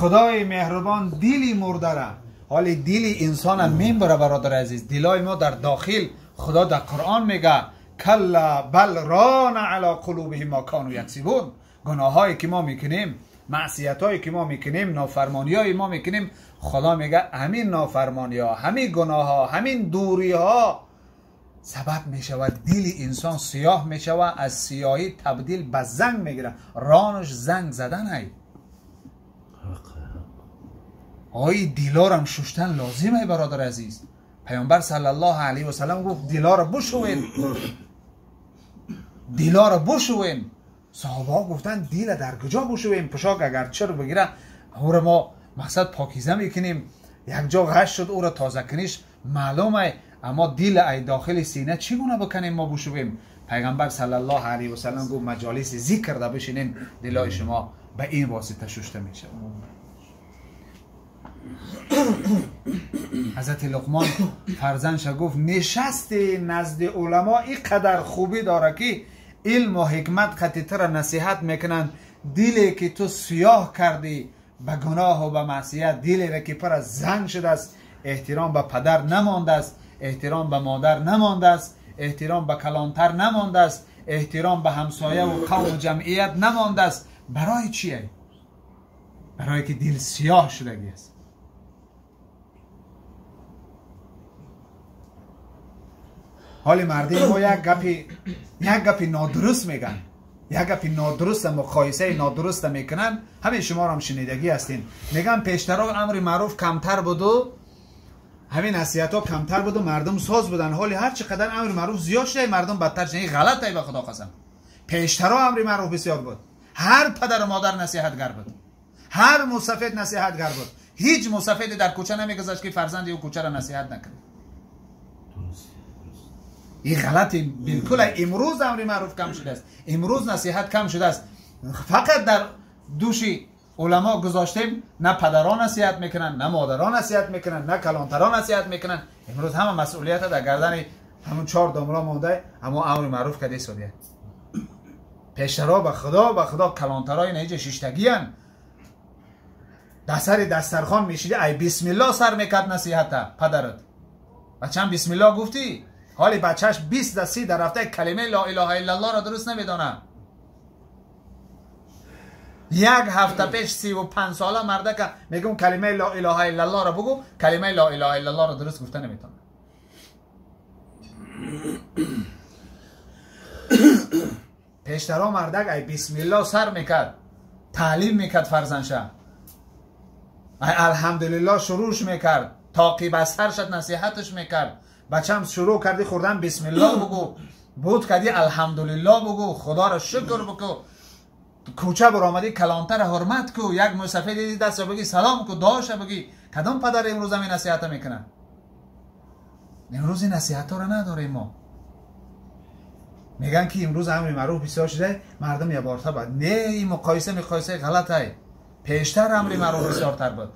خدای مهربان دلی مرده را، حالی دلی انسان میبره برادر عزیز. دلای ما در داخل، خدا در قرآن میگه کلا بل ران علی قلوبهم ما کانوا یکسبون. گناهایی که ما میکنیم، معصیتایی که ما میکنیم، نافرمانیایی ما میکنیم، خدا میگه همین نافرمانی ها، همین گناه ها، همین دوری ها سبب میشود دل انسان سیاه میشود، از سیاهی تبدیل به زنگ میگیره. رانش زنگ زدن ای. آی دیلارم ششتن لازمه برادر عزیز. پیامبر صلی الله علیه و سلم گفت دیلار بشوین، دیلار بشوین. صحابه ها گفتن دیل در کجا بشویم؟ پوشاک اگر چر بگیره او را ما مقصد پاکیزه میکنیم، یک جا غش شد او را تازه کنیش معلومه، اما دیل ای داخل سینه چگونه بکنیم ما بشویم؟ پیغمبر صلی الله علیه و سلم گفت مجالس ذکر ده بشینین، دلای شما به این واسطه ششته میشه. حضرت لقمان فرزندش گفت نشست نزد علما اینقدر خوبی داره که علم و حکمت خطی تو را نصیحت میکنن. دلی که تو سیاه کردی به گناه و به معصیت، دلی را که پر از زنگ شده است، احترام به پدر نمانده است، احترام به مادر نمانده است، احترام به کلانتر نمانده است، احترام به همسایه و قوم و جمعیت نمانده است. برای چیه؟ برای که دل سیاه شدگی است. حال مردم ما یک گپی نادرست میگن، یک گپی نادرست مقایسه نادرست میکنن. همه شما رو هم شنیدگی هستین. میگن پیشترا امر معروف کمتر بود و همین نصیحت ها کمتر بود و مردم ساز بودن. حالی هر چقدر امر معروف زیاد شده مردم بدتر شده. این غلطه به خدا قسم. پیشترا امر معروف بسیار بود، هر پدر و مادر نصیحتگر بود، هر مسافر نصیحتگر بود. هیچ مسافری در کوچه نمیگذاشت که فرزند او کوچه را نصیحت نکنه. این غلطی بالکل. امروز امر معروف کم شده است، امروز نصیحت کم شده است. فقط در دوشی علما گذاشتیم، نه پدران نصیحت میکنن، نه مادران نصیحت میکنن، نه کلانتران نصیحت میکنن. امروز همه مسئولیت در گردن همون چهار داملا مونده، اما امر معروف کده سودیه. پیشترا به خدا به خدا کلانترای نه شیشتگی ان. در سر دسترخوان میشیده ای بسم الله سر میکرد نصیحت پدرت. بچم بسم الله گفتی؟ حالی بچهش 20 در 30 در رفته کلمه لا اله الا الله را درست نمیدانه. یک هفته پیش 35 ساله مرده که میگم کلمه لا اله الا الله را بگو، کلمه لا اله الا الله را درست گفته نمیتونه. پیشترا مردک ای بسم الله سر میکرد، تعلیم میکرد فرزندشه، ای الحمدلله شروعش میکرد، تاقیب سر شد نصیحتش میکرد. بچم شروع کردی خوردن بسم الله بگو، بود کردی الحمدلله بگو، خدا را شکر بگو، کوچه برآمدی کلانتر حرمت کو، یک مسافر دیدی دست بگی سلام کو، دعاش بگی. کدام پدر امروز همین نصیحت میکنه؟ امروز این نصیحت ها را نداریم ما. میگن که امروز امر معروف بسیار شده، مردم یه بارتا بعد. نه، این مقایسه غلطه. پیشتر امر معروف بسیارتر بود،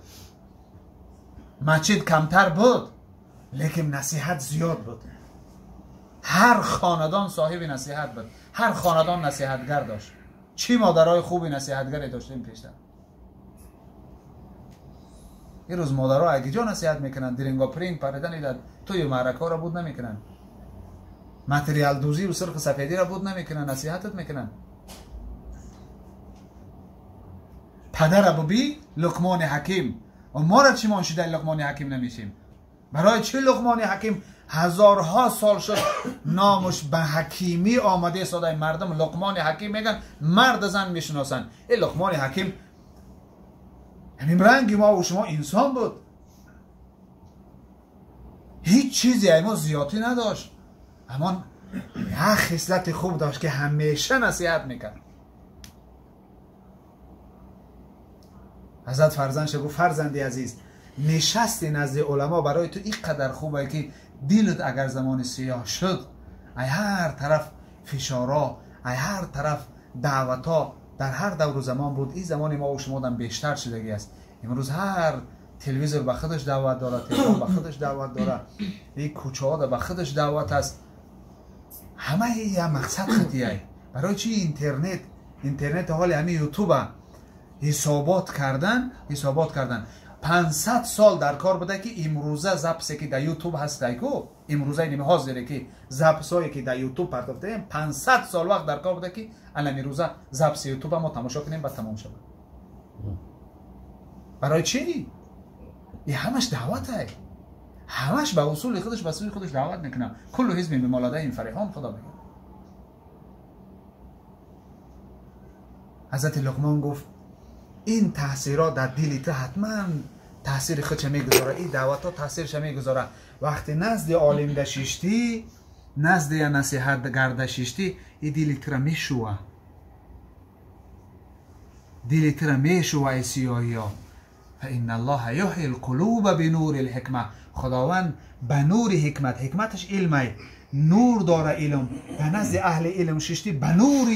مسجد کمتر بود، لیکن نصیحت زیاد بود. هر خاندان صاحب نصیحت بود، هر خاندان نصیحتگر داشت. چی مادرای خوبی نصیحتگری داشتیم پیشتر. این روز مادرها اگه جا نصیحت میکنن، درینگا پرینگ پریدن در توی معرکه را بود نمیکنن، متریال دوزی و سرخ سفیدی را بود نمیکنن، نصیحتت میکنن. پدر ابوبی لقمان حکیم، و ما را چی مانشیده لقمان حکیم نمیشیم؟ برای چی لقمان حکیم هزارها سال شد نامش به حکیمی آمده ساده. مردم لقمان حکیم میگن، مرد زن میشناسن. این لقمان حکیم همین رنگ ما و شما انسان بود، هیچ چیزی ایما زیادی نداشت، اما یک خصلت خوب داشت که همیشه نصیحت میکرد. حضرت فرزندش گفت فرزندی عزیز، نشست نزد علما برای تو اینقدر خوبه که دلت اگر زمان سیاه شد، ای هر طرف فشارا، ای هر طرف دعوتا در هر دور و زمان بود. این زمان ما و شما دم بیشتر شدگی است. امروز هر تلویزیون به خودش دعوت داره، تلفن به خودش دعوت داره، این کوچه ها به خودش دعوت است. همه یه مقصد خطیه. برای چی اینترنت؟ اینترنت حال همین یوتیوب، ҳисобот кардан 500 сол дар кор буда ки имрӯза записе ки дар ютуб ҳастайку имрӯза ин ҳозире ки записое ки дар ютуб партофтаем 500 сол вақт дар кор буда ки алан имрӯза записи ютуба мо тамошо кунем ба тамом шавад. Барои чӣ? И ҳамаш даъватай, ҳамаш ба усули худаш ба сӯи худаш даъват мекунад. Куллу ҳизбин бима ладайҳим фариҳун, худо мегӯяд. ҳазрати Луқмон гуфт ин таъсирот дар дили ту ҳатман таъсири худша мегузора, ин даъватҳо таъсирша мегузора. Вақте назди олим дашиштӣ, назди я насиҳатгар дашиштӣ, ин дили тура мешува, дили тура мешува ай сиёҳиё. فإن الله يحيي القلوب بنور الحكمة. خداوند به نور حکمت، حکمتش علمه، نور داره علم، به نزد اهل علم ششتی به نور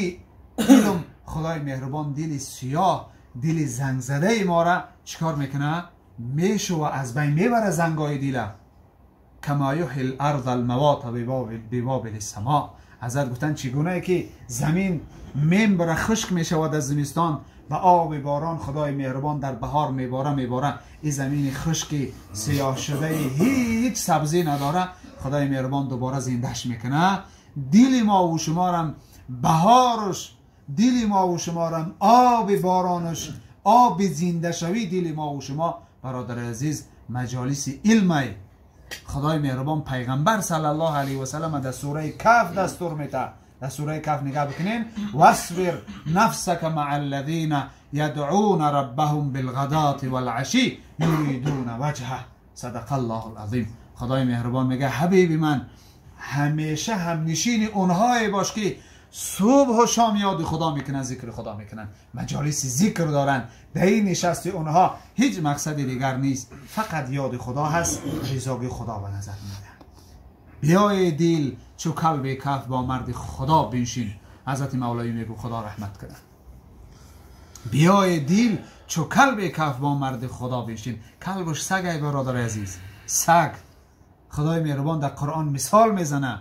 علم خدای مهربان دل سیاه، دل زنگ زده ما را چیکار میکنه؟ میشوه، از بین میبره زنگای دل. کما یحیی الارض الموات بوابل السماء. حضرت گفتن چگونه که زمین میبره خشک میشود از زمستان، و آب باران خدای مهربان در بهار میباره، این زمین خشکی سیاه شده هیچ سبزی نداره، خدای مهربان دوباره زندهش میکنه. دل ما و شمارم بهارش، دل ما و شمارم آب بارانش، آب زنده شوی دل ما و شما. برادر عزیز، مجالس علمی خدای مهربان پیغمبر صلی الله علیه و سلم در سوره کهف دستور میده. در سوره کهف نگاه بکنین، واصبر نفسك مع الذين يدعون ربهم بالغداة والعشي يريدون وجهه. صدق الله العظیم. خدای مهربان میگه حبیبی من، همیشه همنشین اونهایی باش که صبح و شام یاد خدا میکنن، ذکر خدا میکنن، مجالس ذکر دارن. در این نشست اونها هیچ مقصد دیگر نیست، فقط یاد خدا هست، رضای خدا به نظر میده. بیای دل چو کلب کف با مرد خدا بنشین. حضرت مولوی میگو خدا رحمت کنه. بیای دل چو کلب کف با مرد خدا بنشین. کلبش سگ ای برادر عزیز، سگ. خدای مهربان در قرآن مثال میزنه،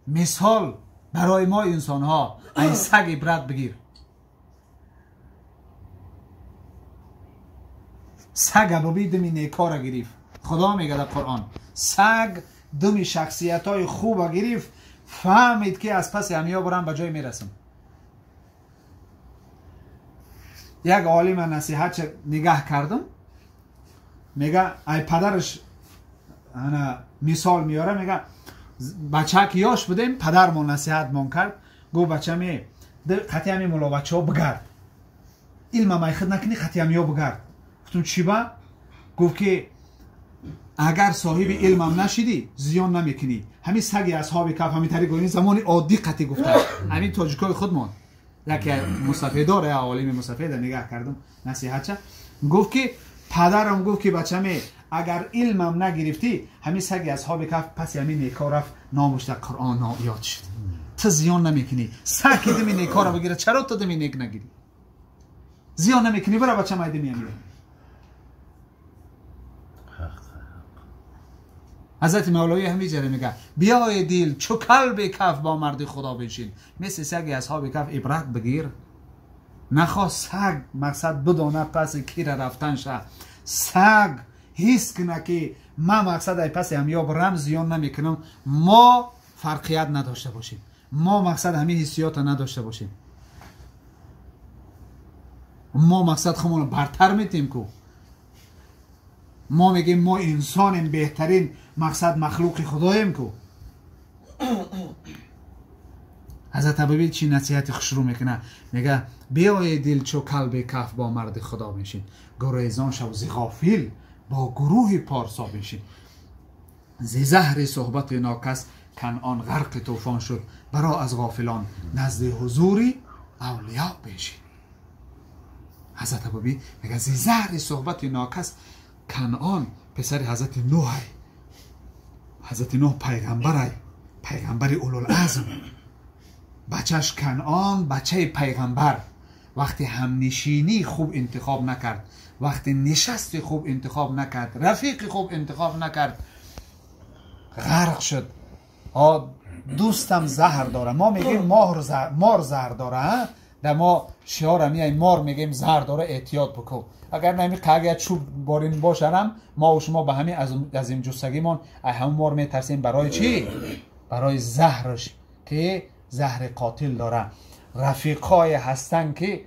مثال برای ما انسان ها. ای سگ عبرت بگیر. سگ ببین دمی نیکا را گرفت. خدا میگه در قرآن سگ دمی شخصیت های خوب گرفت، فهمید که از پس همیا برم به جای میرسم. یک عالم نصیحت نگاه کردم، میگه ای پدرش انا مثال میاره، میگه بچه که یاش بودیم پدرمون نصیحت مون کرد، گو بچه می قطعی همی ملا بچه ها بگرد، علم مای خود نکنی قطعی همی ها بگرد. گفتم چی با؟ گفت که اگر صاحب علمم نشیدی زیان نمیکنی. همین سگ اصحاب کهف همین طریق این زمان عادی قطعی گفته. همین تاجیکای خودمون یکی مصفه داره، عالم مصفه ده نگاه کردم نصیحت چه گفت که پدرم گفت که بچه اگر علمم نگرفتی همین سگ اصحاب کهف پس همین نیکا رفت نامش در قرآن یاد شد، تو زیان نمیکنی. سگ دمی نیکا را بگیره، چرا تو دمی نیک نگیری؟ زیان نمیکنی، برا بچه ما دمی همی. حضرت مولوی هم اینجا میگه بیای دل چو کلب کف با مرد خدا بنشین. مثل سگ اصحاب کف عبرت بگیر. نخواست سگ مقصد بدانه پس کی را رفتن شه. سگ حس کنه که من مقصد ای پس همیا برم زیان نمیکنم. ما فرقیت نداشته باشیم، ما مقصد همین حسیات نداشته باشیم، ما مقصد خودمون برتر میتیم کو. ما میگیم ما انسانیم، بهترین مقصد مخلوق خداییم کو. حضرت ابوبکر چی نصیحت خوشرو میکنه؟ میگه بیای دل چو کلب کف با مرد خدا میشین، گریزان شو ز غافل با گروه پارسا بشین. ز زهر صحبت ناکس کنعان غرق طوفان شد، برا از غافلان نزد حضور اولیا بشین. حضرت ابوبکر میگه ز زهر صحبت ناکس کنعان پسر حضرت نوح، حضرت نوح پیغمبر، پیغمبر اولوالعزم، بچهش کنعان بچه پیغمبر. وقتی همنشینی خوب انتخاب نکرد، وقتی نشست خوب انتخاب نکرد، رفیق خوب انتخاب نکرد، غرق شد. دوستم زهر داره، ما میگیم مار زهر داره، در ما شعار همی مار میگیم زهر داره احتیاط بکن. اگر نمی قگه چوب بارین باشرم ما و شما به همین از این جستگیمون همون مار میترسیم. برای چی؟ برای زهرش که زهر قاتل داره. رفیقای هستن که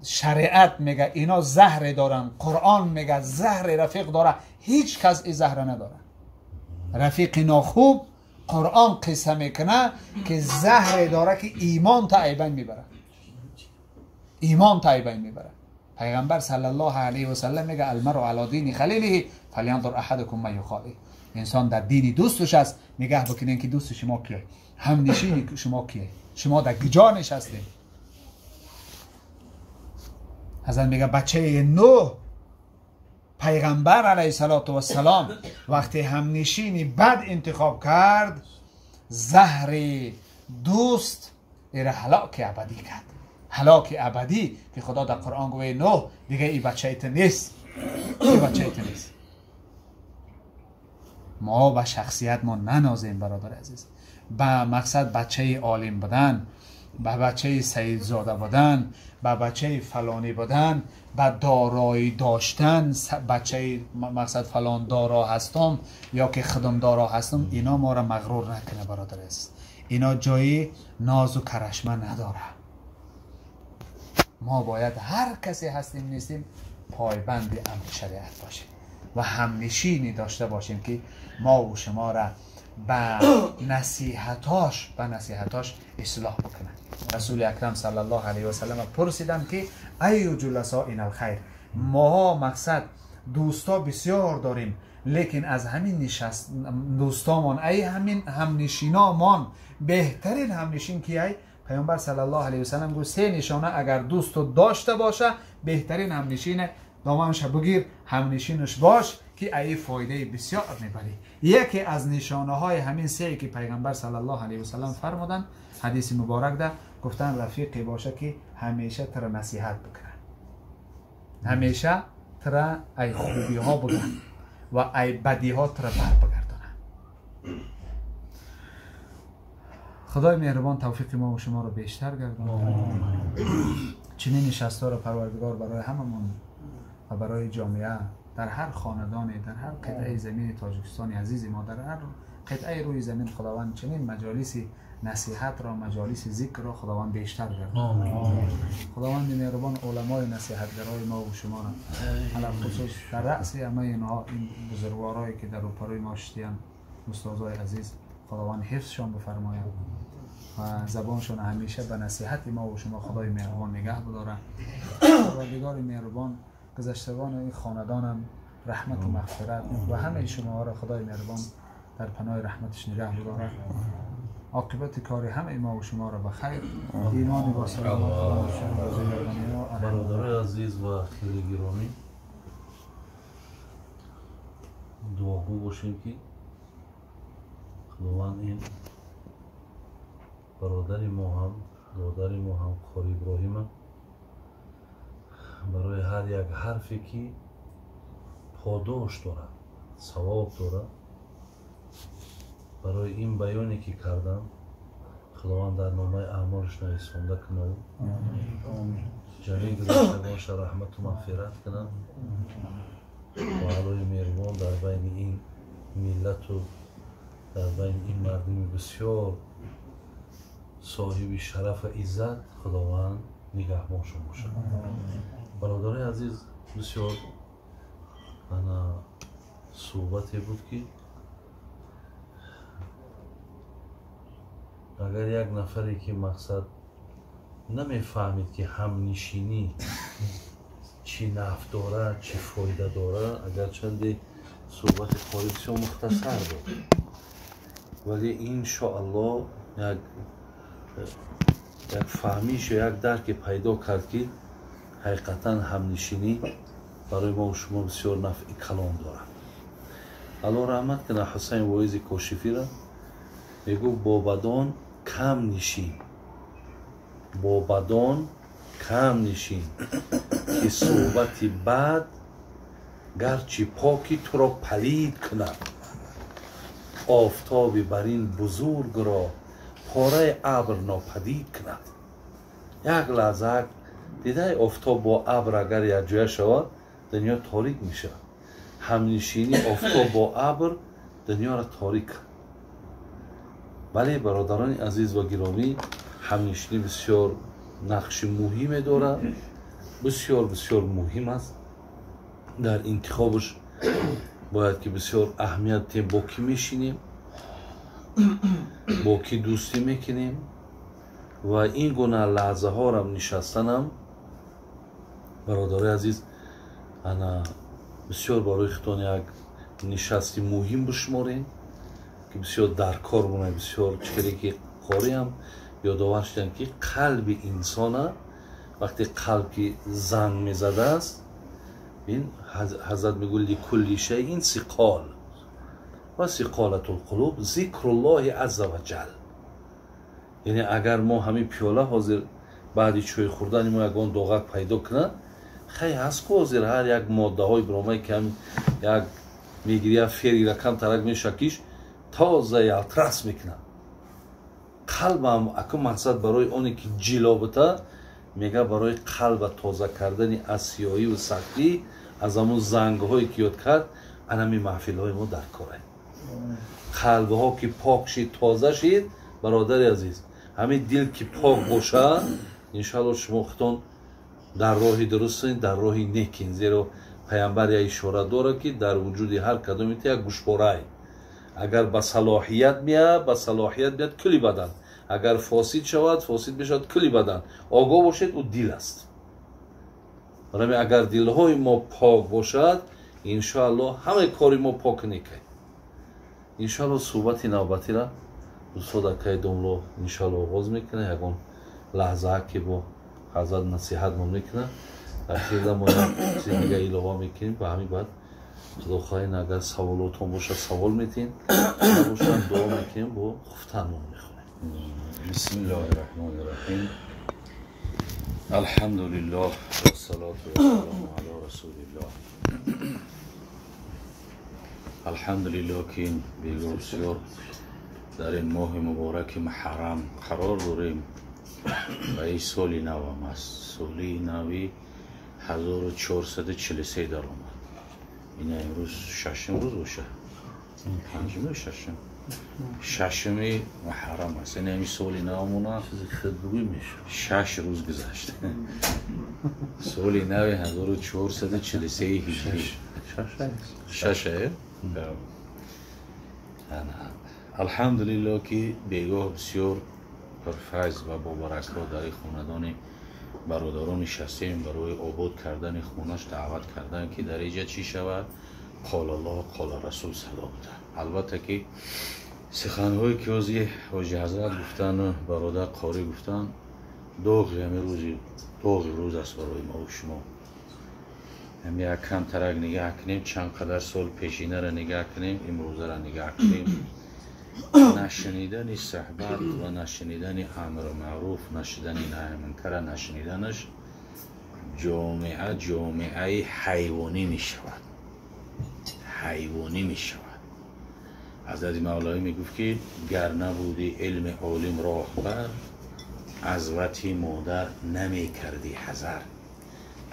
شریعت میگه اینا زهر دارن، قرآن میگه زهر رفیق داره، هیچ کس این زهر نداره. رفیق ناخوب قرآن قصه میکنه که زهر داره که ایمان تا ایبن میبره، ایمان تا ایبن میبره. پیغمبر صلی الله علیه و سلم میگه المرء علی دین خلیله فلینظر احدکم من یخاله. انسان در دین دوستش است، نگاه بکنین که دوست شما کیه، همنشین شما کیه، شما در کجا نشستین. حضرت میگه بچه نوح پیغمبر علیه السلام وقتی همنشینی بد انتخاب کرد، زهر دوست ایره هلاک ابدی کرد. هلاک ابدی که خدا در قرآن گوه نوح دیگه ای بچه ایت نیست، ای بچه ایت نیست. ما به شخصیت ما ننازیم برادر عزیز، به مقصد بچه عالم بودن، به بچه سیدزاده بودن، به بچه فلانی بودن، به دارایی داشتن، بچه مقصد فلان دارا هستم یا که خودم دارا هستم، اینا ما را مغرور نکنه برادر عزیز. اینا جایی ناز و کرشمه نداره. ما باید هر کسی هستیم نیستیم پایبند امر شریعت باشیم و همنشینی داشته باشیم که ما و شما را به نصیحتاش اصلاح بکنه. رسول اکرم صلی الله علیه و سلم پرسیدن که ای جلساء الخیر، ما مقصد دوستا بسیار داریم، لیکن از همین نشست دوستامان، ای همین همنشینامان، بهترین همنشین کیه؟ پیامبر صلی الله علیه و سلم گفت سه نشانه اگر دوست داشته باشه بهترین همنشین، دامنش بگیر همنشینش باش که ای فایده بسیار میبری. یکی از نشانه های همین سه که پیغمبر صلی الله علیه و سلم فرمودن، حدیث مبارک ده، گفتن رفیقی باشه که همیشه تر نصیحت بکنه، همیشه تر ای خوبی ها بگن و ای بدی ها تر بر بگردانه. خدای مهربان توفیق ما و شما رو بیشتر گردانه. چنین نشست‌ها رو پروردگار برای هممون و برای جامعه در هر خاندانی، در هر قطعه زمین تاجیکستان عزیز ما، در هر قطعه روی زمین خداوند چنین مجالس نصیحت را، مجالس ذکر را خداوند بیشتر گرداند. خداوند مهربان علمای نصیحتگرای ما و شما را علی خصوص در رأس همه اینها، این بزرگوارایی که در روپروی ما شدیان، استادای عزیز، خداوند حفظشان بفرماید و زبانشان همیشه به نصیحت ما و شما خدای مهربان نگه بداره. پروردگار مهربان گذشتگان این خاندانم رحمت و مغفرت و همه شما را خدای مهربان در پناه رحمتش نگه بداره. عاقبت کار همه ما و شما را به خیر، ایمان با سلامت. برادرای عزیز و خیلی گرامی، دعاگو باشیم که خداوند این برادر ما هم، دادر ما هم، قاری ابراهیم، برای هر یک حرفی که پاداش دارد، ثواب دارد، برای این بیانی که کردم خداوند در نامه اعمالش نویسانده کنه، جمیع گذشتگانش رحمت و مغفرت کنه و علای مهربان در بین این ملت و در بین این مردم بسیار صاحب شرف و عزت خداوند نگهبانشون باشه. برادرای عزیز، بسیار انا صحبتی بود که اگر یک نفری که مقصد نمیفهمید که همنشینی چی نفع داره، چی فایده داره، اگر چندی صحبت قاری بسیار مختصر بود، ولی انشاءالله یک فهمیش و یک درک پیدا کرد که حقیقتا همنشینی برای ما و شما بسیار نفع کلان دارد. الله رحمت کنه حسین واعظ کاشفی را، میگو با بدان کم نشین، با بدان کم نشین که صحبت بد گرچه پاکی تو را پلید کند، آفتابی بر این بزرگ را پاره ابر ناپدید کند. Як лаҳза дидай офтоб бо абр агар якҷоя шавад, дунё торик мешавад. Ҳамнишинӣ офтоб бо абр дунёро торик. Бале, бародарони азиз ва гиромӣ, ҳамнишинӣ бисёр нақши муҳиме дорад, бисёр бисёр муҳим аст. Дар интихобаш бояд ки бисёр аҳамият диҳем, бо кӣ мешинем, бо кӣ дӯстӣ мекунем ва ин гуна лаҳзаҳорам нишастанам, бародарои азиз, ана бисёр барои худтон як нишасти муҳим бишуморем, ки бисёр даркор монад. Бисёр чизе ки қориам ёдовар шудам, ки қалби инсона вақте қалб ки занг мезадааст, ин ҳазрат мегӯяд: ликулли шайъин сиқол ва сиқолатул қулуб зикруллоҳи азза ва ҷал. Яъне агар мо ҳамин пиёла ҳозир баъди чой хӯрдани мо ягон доғак пайдо кунад, хай ҳаст ку ҳозир ҳар як моддаҳои биромае ки ҳам як мегирия, ферира камтарак мешакиш, тоза ялтрас мекунад. Қалбам аку мақсад барои оне ки ҷило бита, мега барои қалба тоза кардани аз сиёҳиву сахтӣ, аз ҳамун зангҳое ки ёд кард, анами маҳфилҳои мо дар корае. Қалбҳо ки пок шид, тоза шид, бародари азиз, ҳамин дил ки пок бошад, иншоалло шумо худтон дар роҳи дурустен, дар роҳи некин. Зеро паямбар як ишора дорад, ки дар вуҷуди ҳар кадомите як гӯшпорае, агар ба салоҳият меяд, ба салоҳият меяд кулли бадан, агар фосид шавад, фосид мешавад кулли бадан. Огоҳ бошед, ӯ дил аст. Барои агар дилҳои мо пок бошад, иншоалло ҳамаи кори мо пок некай. Иншоалло суҳбати навбатира устод акай домло иншоалло оғоз мекунад. Ягон лаҳза ки бо ҳазрат насиҳатмон мекунад, ахирда мо як чизи дига илова мекунем. Ба ҳамин баъд худо хоҳед, агар саволотон бошад, савол метиҳем, набошад, дуо мекунем, бо хуфтанмон мехонем. Бисмиллоҳи раҳмони раҳим. Алҳамдулиллоҳ вассалоту вассаламу ала расулиллоҳ. Алҳамдулиллоҳ, ки ин бегоҳ бисёр дар ин моҳи мубораки муҳаррам қарор дорем ва ин соли навам аст. Соли нави 1443 даромад. Ина имрӯз шашум рӯз боша, панҷум ё шашум, шашуми муҳаррам аст. Ина ҳамин соли навамона 6 рӯз гузашт. Соли нави 1443 ҳиҷрӣ, шаше. Алҳамдулиллоҳ, ки бегоҳ бисёр пурфайз ва бобаракот дар ин хонадони бародарон нишастем барои обод кардани хонаш даъват кардан, ки дар инҷа чӣ шавад? Қолаллоҳ, қола расул садо буда. Албатта ки суханҳое ки ҳози ҳоҷи ҳазрат гуфтану бародар қорӣ гуфтан, доғи ҳамин рӯзи доғи рӯз аст барои мо шумо. Ҳамин як камтарак нигаҳ кунем, чанд қадар сол пешинаро нигаҳ кунем, имрӯзаро нигаҳ кунем. Нашунидани суҳбат ва нашунидани амру маъруф, нашунидани наҳи мункара, нашуниданаш ҷомеа ҷомеаи ҳайвонӣ мешавад, ҳайвонӣ мешавад. Ҳазрати Мавлавӣ мегуфт, ки гар набуди илми олим роҳбар, аз вати модар намекардӣ ҳазар.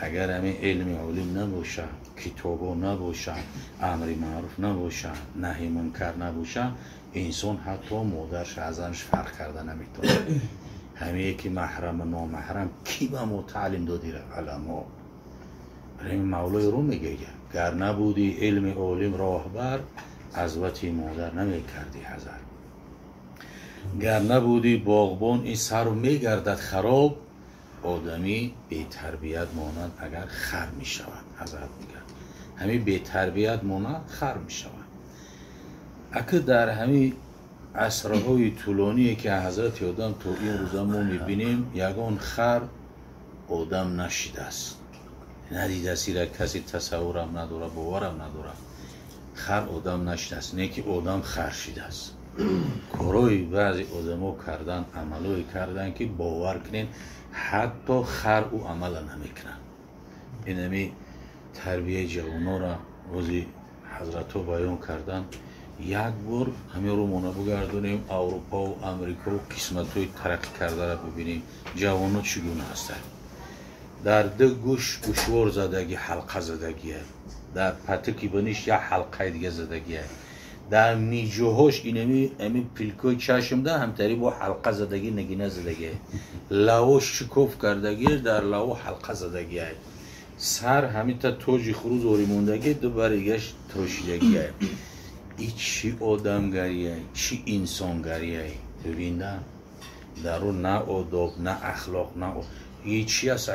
Агар ҳамин илми олим набоша, китобо набоша, амри маъруф набоша, наҳи мункар набоша, инсон ҳатто модарш аз занаш фарқ карда наметавонад. Ҳамие ки маҳраму номаҳрам кӣ ба мо таълим додира? Уламо. Барои Мавлои рӯ мегӯяд: гар набуди илми олим роҳбар, аз вати модар намекардӣ ҳазар. Гар набуди боғбон, ин сарв мегардад хароб, одамӣ бетарбият монад агар хар мешавад. Ҳазрат мегӯяд ҳамин бетарбият монад, хар мешавад. Ака дар ҳамин асрҳои тӯлоние ки ҳазрати одам то ин рӯза мо мебинем, ягон хар одам нашидааст, надидааст, ира касе тасаввурам надорад, боварам надорад. Хар одам нашидааст, не ки одам хар шидааст. Корҳои баъзе одамо кардан, амалҳое кардан, ки бовар кунед, ҳатто хар ӯ амала намекунад. Инами тарбияи ҷавонора ози ҳазратҳо баён кардан. Як бор ҳамин рӯмона бугардонем, Аврупо ва Амрико ва қисматҳои тараққӣ кардаро бибинем, ҷавонҳо чӣ гуна ҳастанд. Дар ду гӯш гӯшвор задагӣ, ҳалқа задагия, дар патуки биниш як ҳалқаи дига задагия, дар миҷоҳош инами ами пилкои чашмда ҳамтари бо ҳалқа задагӣ, нагина задагия, лавош шикоф кардагӣ, дар лаво ҳалқа задагия, сар ҳамита тоҷи хуруз оримондагӣ, ду баригаш трошидагия. И чӣ одамгария, чӣ инсонгария? Бибинда дар ӯ на одоб, на ахлоқ, на ҳеҷ аст.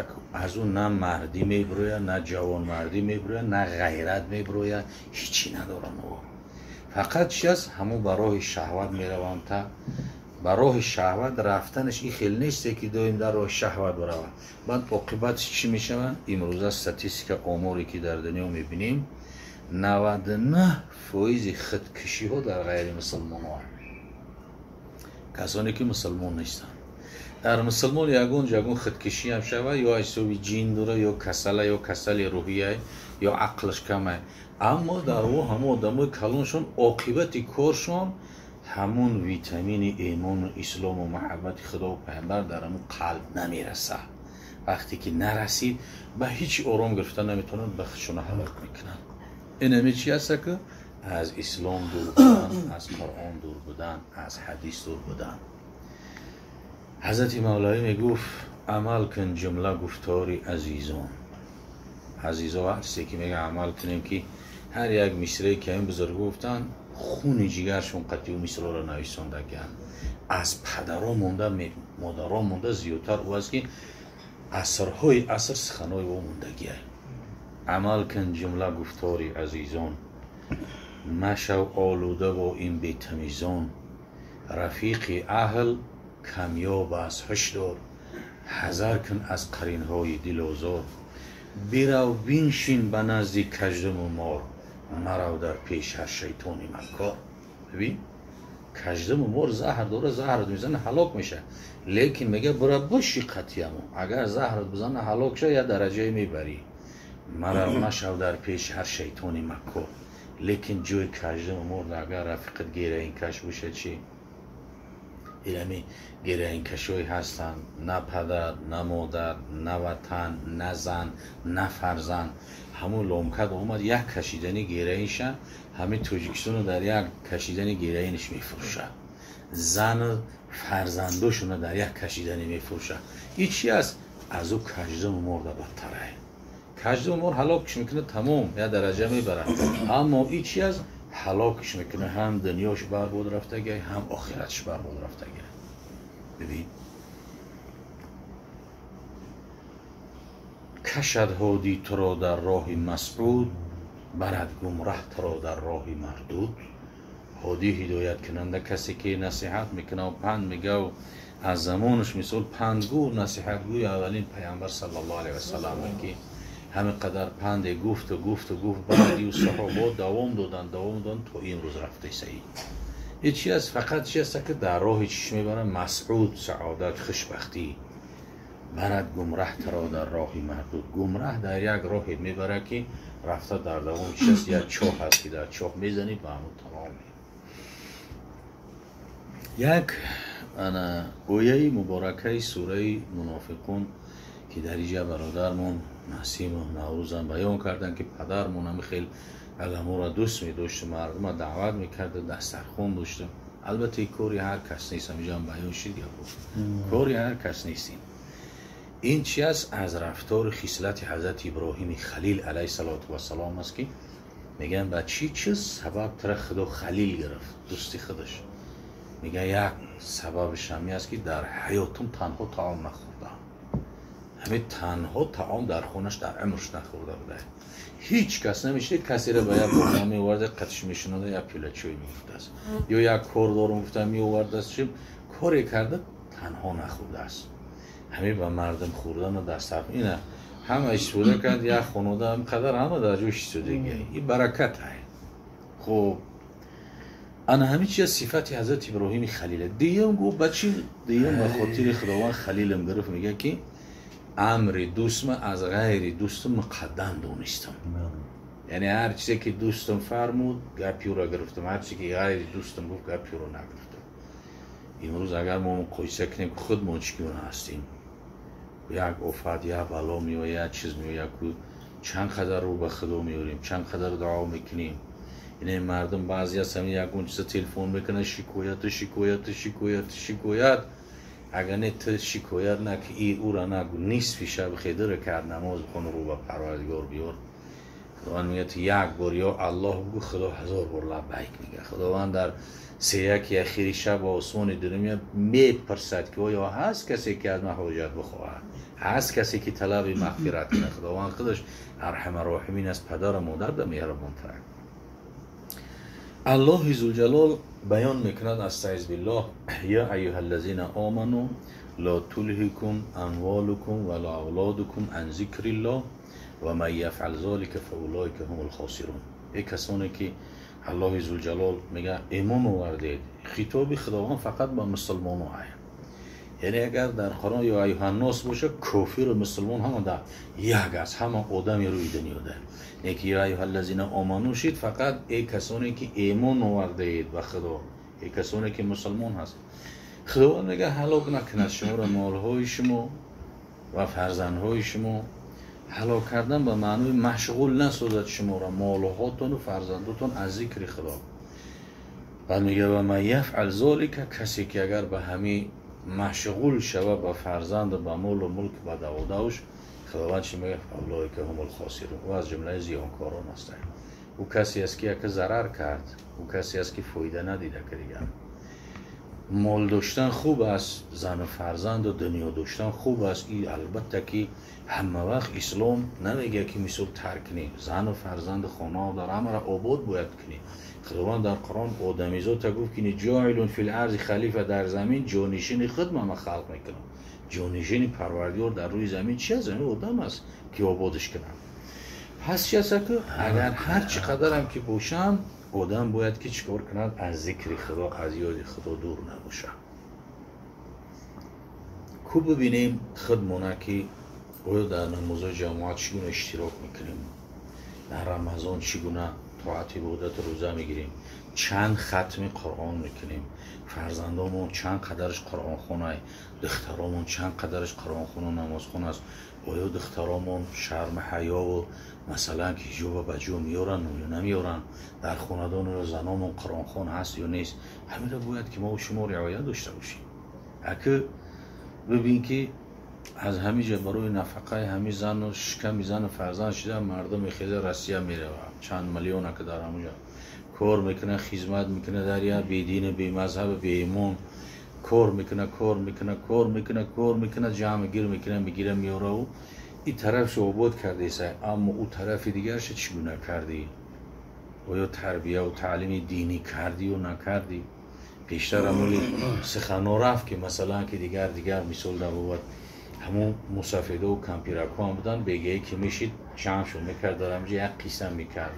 Аз ӯ на мардӣ мебирояд, на ҷавонмардӣ мебирояд, на ғайрат мебирояд, ҳечӣ надоранд ӯ. Фақат чи аст? Ҳамон ба роҳи шаҳват мераванд. Та ба роҳи шаҳват рафтанаш ин хел несте ки доим дар роҳи шаҳват биравад. Баъд оқибатш чӣ мешавад? Имрӯза статистика, оморе ки дар дунё мебинем, 99% худкушиҳо дар ғайри мусулмонҳо, касоне ки мусулмон нестанд. Дар мусулмон ягон ягон худкушӣ ҳам шавад, ё ҳисоби ҷин дора, ё касала, ё касали рӯҳия, ё ақлаш кама. Аммо дар ӯ ҳамон одамои калоншон оқибати коршон ҳамон витамини имону ислому маҳаббати худову пайғамбар дар ҳамон қалб намерасад. Вақте ки нарасид, ба ҳеҷ ором гирифта наметавонанд, ба худшона ҳалок мекунанд. Инами чи аст ки аз ислом дур будан, аз Қуръон дур будан, аз ҳадис дур будан. Ҳазрати Мавлавӣ мегуфт: амал кун ҷумла гуфтори азизон. Азизо ҳасте ки мега амал кунем, ки ҳар як мисрае ки ҳамин бузург гуфтанд, хуни ҷигаршон қатъи мисрора нависондагианд. Аз падаро монда, модаро монда зиёдтар ӯ аст ки асрҳои аср суханҳои ӯ мондагиа. Амал кун ҷумла гуфтори азизон, машав олуда бо ин бетамизон, рафиқи аҳл камёб аст ҳушдор, ҳазар кун аз қаринҳои дилозор, бирав биншин ба назди каждуму мор, марав дар пеш ҳар шайтони маккор. Бибин, каждуму мор заҳр дора, заҳрат мезана, ҳалок мешавад. Лекин мега бира боши қатъиямо, агар заҳрат бизана ҳалок ша, я дараҷае мебарӣ. Марав машав дар пеш ҳар шайтони маккор. Лекин ҷои каждуму мор агар рафиқат гераинкаш боша чӣ? Инами гераинкашҳое ҳастанд, на падар, на модар, на ватан, на зан, на фарзанд. Ҳамон ломкад омад, як кашидани гераинша ҳамин Тоҷикистоно дар як кашидани гераинш мефурӯшад, зану фарзандошона дар як кашидани мефурӯшад. Ин чи аст? Аз ӯ каждуму морда бадтарае. Каждуму мор ҳалокш мекунад, тамом, як дараҷа мебарад. Аммо ин чи аст? Ҳалокш мекунад, ҳам дунёш барбод рафтагиа, ҳам охиратш барбод рафтагиа. Бибин, кашад ҳодӣ туро дар роҳи масъуд, барад гумраҳ туро дар роҳи мардуд. Ҳодӣ ҳидояткунанда, касе ки насиҳат мекунад, панд мегав, аз замонаш мисол пандгӯ, насиҳатгӯи аввалин пайғамбар саллаллоҳу алайҳи васаллам, ки ҳамин қадар панде гуфту гуфту гуфт, баъди саҳобаҳо давом доданд, давом доданд то имрӯз рафта саид. Ин чи аст? Фақат чи аст ки дар роҳи чиш мебарад? Масъуд, саодат, хушбахтӣ. Барад гумраҳ туро дар роҳи мардуд. Гумраҳ дар як роҳе мебарад ки рафта дар давом чи аст? Як чоҳ аст ки дар чоҳ мезанӣ, ба ҳамон тамом. Як ана ояи муборакаи сураи Мунофиқун ки дар инҷа бародармон Насиму Наврӯзам баён карданд, ки падармон ҳами хел аламоро дӯст медошт, мардума даъват мекард, дастархон дошт. Албатта кори ҳар кас нест, ҳаминҷоам баён шид гапо, кори ҳар кас нест. Ин чи аст? Аз рафтори хислати ҳазрати Иброҳими Халил алайҳи салоту вассалом аст, ки мегӯянд ба чӣ чиз сабаб тара Худо Халил гирифт, дӯсти худаш. Мегӯяд як сабабаш ҳамин аст ки дар ҳаётум танҳо таом нахӯрдам. Ҳамин танҳо таом дар хонаш дар умрш нахӯрда буда. Ҳеҷ кас намешинид, касеро ба як бохона меоварда, қатиш мешинода, як пиёла чой мегуфтааст, ё як кор дорум гуфта меовардааст, чи коре карда танҳо нахӯрдааст. Ҳамин ба мардум хӯрдану дастархон ина ҳама истифода кард, як хонавода ҳам қадар ҳама дар ҷош истодагия. Ин баракат ай. Хуб, ана ҳамин чи аз сифати ҳазрати Иброҳими Халила. Дуюм гуфт ба чи? Дуюм ба хотири Худованд Халилам гирифт, мегӯяд ки амри дӯстма аз ғайри дӯстам муқаддам донистам. Яъне ҳар чизе ки дӯстам фармуд, гапи ӯро гирифтам, ҳар чизе ки ғайри дӯстам гуфт, гапи ӯро нагирифтам. Имрӯз агар мо муқоиса кунем, ки худмон чӣ гуна ҳастем, як офат, як бало меояд, як чиз меояд, ку чанд қадар рӯ ба Худо меорем, чанд қадар дуо мекунем. Ине мардум баъзе аз ҳамин ягон чиза телефон мекунад, шикояту шикояту шикояту шикоят. Агар не ту шикоят наки, и ӯра нагу, нисфи шаб хедира кард намоз бихон, рӯ ба Парвардигор биёр. Худованд мегӯяд, ту як бор ё Аллоҳ бигӯ, Худо 1000 бор лаббайк мегӯяд. Худованд дар сеяки ахири шаб ба осмони дунё мепурсад, ки оё ҳаст касе ки аз ман ҳоҷат бихоҳад, ҳаст касе ки талаби мағфират кунад. Худованд худаш арҳамар роҳимин аст, падару модар да меҳрубонтар. Аллоҳи зулҷалол баён мекунад, астаиз биллоҳ: я айюҳа ллазина оману ла тулҳикум амволукум ва ла авлодукум ан зикриллоҳ ва ман яфъал золика фаулоика ҳумул хосирун. Эй касоне ки Аллоҳи зулҷалол мегӯяд имон овардед, хитоби Худованд фақат ба мусулмоно ая. Яъне агар дар Қуръон ё айюҳаннос боша, кофиру мусулмон ҳама дар як аст, ҳама одами рӯи дунё дар. Яки ё айюҳаллазина оману шид, фақат эй касоне ки имон овардаед ба Худо, эй касоне ки мусулмон ҳаст. Худованд мегӯяд ҳалок накунад шуморо молҳои шумо ва фарзандҳои шумо. Ҳалок кардан ба маънои машғул насозад шуморо молҳотону фарзандотон аз зикри Худо. Баъд мегӯяд ва ман яфъал золика, касе ки агар ба ҳамин машғул шава, ба фарзанду ба молу мулк, ба даводавш, Худованд чӣ мегӯяд? Фаулоика ҳумул хосирун. Ӯ аз ҷумлаи зиёнкорон ҳастанд. Ӯ касе аст ки яке зарар кард, ӯ касе аст ки фоида надида. Ки дигар мол доштан хуб аст, зану фарзанду дунё доштан хуб аст. И албатта ки ҳама вақт ислом намегӯяд ки мисол тарк кунӣ зану фарзанду хона дар ҳамаро обод бояд кунӣ. Худованд дар Қуръон одамизота гуфт ки ҷоилун фил арзи халифа, дар замин ҷонишини худ ман халқ мекунам. Ҷонишини Парвардигор дар рӯи замин чи аст? Замин одам аст ки ободаш кунам. Пас чи аст ки агар ҳар чӣ қадарам ки бошам, одам бояд ки чикор кунад? Аз зикри Худо, аз ёди Худо дур набошад. Ку бибинем худмона ки оё дар намозои ҷамоат чӣ гуна иштирок мекунем, дар Рамазон чӣ гуна тоат ибодат рӯза мегирем, чанд хатми Қуръон мекунем, фарзандомон чанд қадараш қуръонхона, духтаромон чанд қадараш қуръонхону намозхон аст. Оё духтаромон шарму ҳаёву масалан ки ҳиҷоба ба ҷо меоранд ё намеоранд, дар хонадон ё заномон қуръонхон ҳаст ё нест. Ҳаминро бояд ки мо шумо риоя дошта бошем. Аки бибин ки аз ҳамин ҷо барои нафақаи ҳамин зану шиками зану фарзанд шуда мардум хеза Россия меравад, чанд миллиона ки дар ҳамонҷо кор мекунад, хизмат мекунад, дар як бедину бемазҳаб беимон кор мекунад, кор мекунад, кор мекунад, кор мекунад, ҷамъ гир мекунад, мегира, меораву ин тарафшо обод кардеса, аммо ӯ тарафи дигарша чӣ гуна кардӣ? Оё тарбияву таълими динӣ кардӣ ё накардӣ? Пештар ҳамоли сихано рафт ки масалан ки дигар мисол давовад, ҳамон мусафедову кампиракҳо ҳам буданд, бегае ки мешид ҷамъшон мекард, дар ҳамҷо як қисса мекард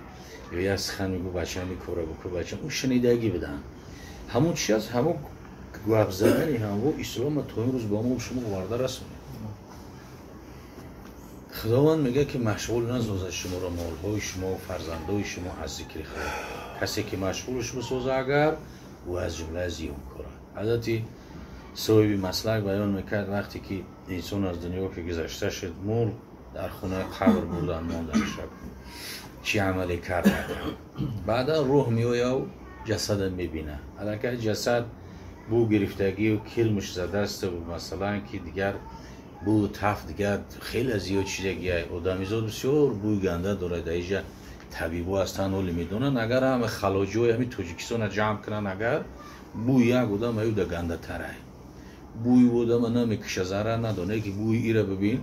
ё як сухан мегӯ, бачам ин кора бикун, бачам ӯ шунидагӣ буданд. Ҳамон чи аст? Ҳамон гап задани ҳамво ислома то имрӯз ба мо шумо оварда расонед. Худованд мегӯяд ки машғул насозад шуморо молҳои шумо, фарзандои шумо аз зикри Худо. Касе ки машғулш бисоза, агар ӯ аз ҷумлаи зиёнкор аст. Ҳазрати соҳиби маслак баён мекард, вақте ки инсон аз дунё ки гузашта шуд, мурд, дар хонаи қабр бурдан мондан шаб чӣ амале кард. Баъдан рӯҳ меояв ҷасада мебина. Аллакай ҷасад бӯ гирифтагию кирмш задасту масалан ки дигар бӯ таф дигар хеле зиёд чизагия. Одамизод бисёр бӯи ганда дорад. Дар инҷа табибо ҳастанд, ҳоле медонанд. Агар ҳама халоҷиҳои ҳамин Тоҷикистонро ҷамъ кунанд, агар бӯи як одам аюда гандатарай, бӯи одама намекиша, зарар надонад, ки бӯи ира бибин,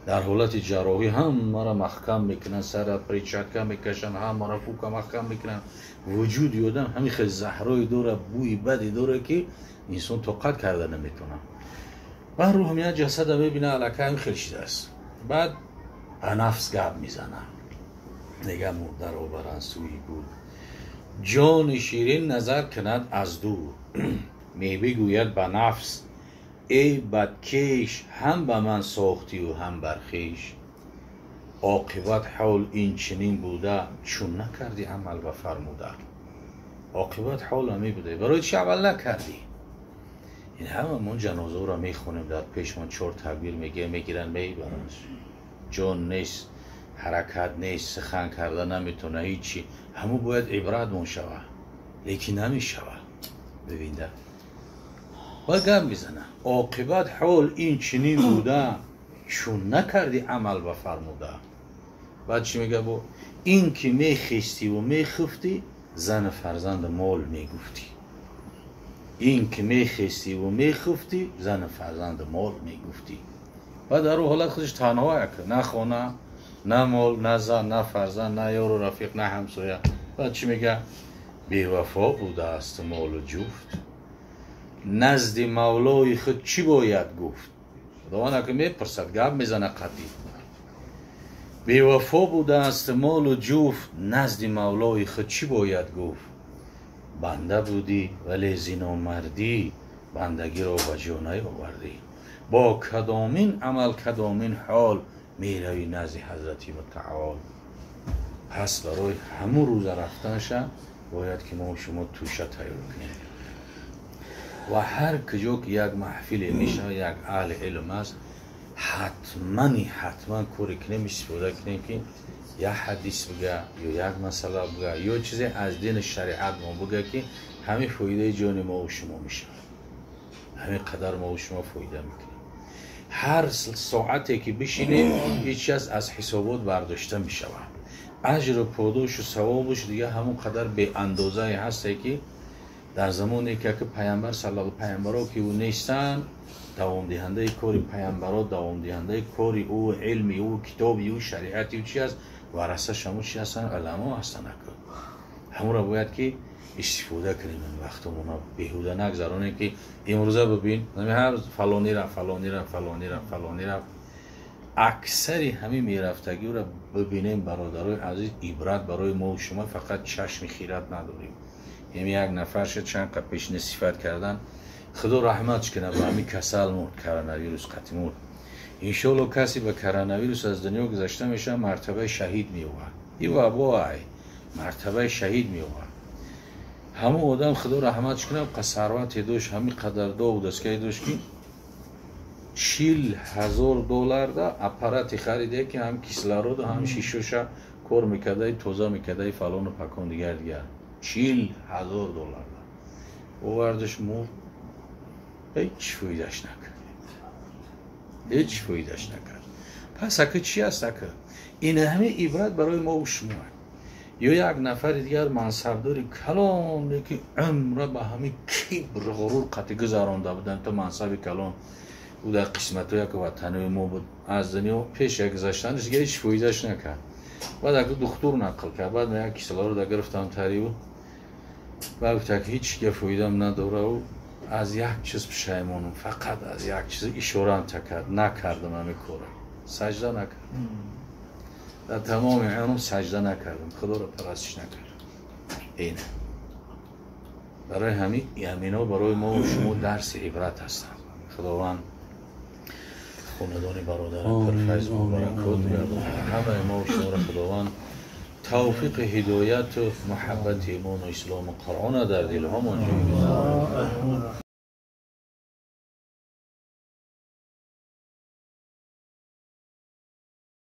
дар ҳолати ҷарроҳӣ ҳамаро маҳкам мекунанд, сара перчатка мекашанд, ҳамаро фука маҳкам мекунанд. Вуҷуди одам ҳамин хел заҳрое дорад, бӯи баде дорад ки инсон тоқат карда наметавонад. Баъд рӯҳ меяд, ҷасада мебина, аллакай ҳамин хел чиз аст. Баъд ба нафс гап мезана, мега мурдаро баранд сӯи гур, ҷони ширин назар кунад аз дур, мебигӯяд ба нафс: эй бадкеш, ҳам ба ман сохтию ҳам бар хеш. Оқибат ҳол ин чунин буда, чун накардӣ амал ба фармуда. Оқибат ҳол ҳамин буда, барои чӣ амал накардӣ? Ин ҳама мо ҷанозаро мехонем, дар пешмон 4 такбир мегӯям, мегиранд, мебаранд. Ҷон нест, ҳаракат нест, сухан карда наметавона, ҳичи. Ҳаму бояд ибратмон шава, лекин намешава. Бибинда ба гап мезана. Оқибат ҳол ин чунин буда, чун накардӣ амал ба фармуда. Баъд чӣ мега? Бо ин ки мехестиву мехуфтӣ, зану фарзанду мол мегуфтӣ. Ин ки мехестиву мехуфтӣ, зану фарзанду мол мегуфтӣ. Баъд дар ӯ ҳолат худаш танҳо як, на хона, на мол, на зан, на фарзанд, на ёру рафиқ, на ҳамсоя. Баъд чӣ мега? Бевафо будааст молу ҷуфт, назди мавлои худ чӣ бояд гуфт? Худованд ака мепурсад, гап мезана қатъӣ. Бевафо будааст молу ҷуфт, назди мавлои худ чӣ бояд гуфт? Банда будӣ, вале зиномардӣ бандагиро ба ҷо наёвардӣ. Бо кадомин амал, кадомин ҳол меравӣ назди ҳазрати мутаол? Пас барои ҳамун рӯза рафтанаша бояд ки мо шумо тӯша тайёр кунем. Ва ҳар куҷо ки як маҳфиле мешавад, як аҳли илм аст, ҳатман коре кунем, истифода кунем ки як ҳадис бига ё як масъала бига ё чизе аз дини шариат мо бига, ки ҳамин фоидаи ҷони мо шумо мешавад. Ҳамин қадар мо шумо фоида мекунем. Ҳар соате ки бишинем, ҳеҷ чиз аз ҳисобот бардошта мешавад. Аҷру подошу савобуш дига ҳамон қадар беандозае ҳасте ки дар замоне ки паямбар саллаллоҳу паямбаро ки ӯ нестанд, давомдиҳандаи кори паямбаро, давомдиҳандаи кори ӯ, илми ӯ, китоби ӯ, шариати ӯ чи аст? Варасаш ҳамун чи ҳастанд? Уламо ҳастанд. Ҳамонро бояд ки истифода кунем. Вақтомона беҳуда нагзаронем, ки имрӯза бибин, ҳар фалонӣ рафт, фалонӣ рафт, фалонӣ рафт, фалонӣ рафт. Аксари ҳамин мерафтагиро бибинем, бародарои азиз, ибрат барои мо шумо. Фақат чашми хират надорем. Ҳами як нафар шуд, чанд қа пешина сифат кардан, худо раҳматш кунад, ба ҳамин касал мурд, коронавирус қатъи мурд. Иншоалло касе ба коронавирус аз дунё гузашта мешавад, мартабаи шаҳид меёбад. Ин вабо ай, мартабаи шаҳид меёбад. Ҳамон одам худо раҳматш кунад, қа сарвате дошт, ҳамин қадар дову дастгоҳе дошт, ки 40,000 долларда аппарате хариде, ки ҳам кислороду ҳам шишоша кор мекардаи, тоза мекардаи, фалону пакон, дигар дигар. 40,000 долларда овардаш, мурд, ҳеҷ фоидаш накард, ҳеҷ фоидаш накард. Пас ака чи аст ака? Ин ҳамин ибрат барои мо шумо. Ё як нафари дигар мансабдори калоне, ки умра ба ҳамин кибр ғурур қатъи гузаронда буданд то мансаби калон, ӯ дар қисматҳо як ватанои мо буд, аз дунё пеш як гузаштанаш дига ҳеҷ фоидаш накард. Баъд ака духтур нақл кард, баъд як кислорода гирифтам тариву, баъд гуфта ки ҳеҷ га фоидам надора, аз як чиз пушаймонам, фақат аз як чиз. Ишораам такард, накардам ҳамин кора, саҷда накардам, дар тамоми умрам саҷда накардам, худоро парастиш накардам. Ина барои ҳамин ҳамино барои мо шумо дарси ибрат ҳастанд. Худованд хонадони бародарам пурфайз мубаракот гардонад. Ҳамаи мо шуморо Худованд тавфиқи ҳидояту муҳаббати имону ислому Қуръона дар дилҳомон ҷой гузорад.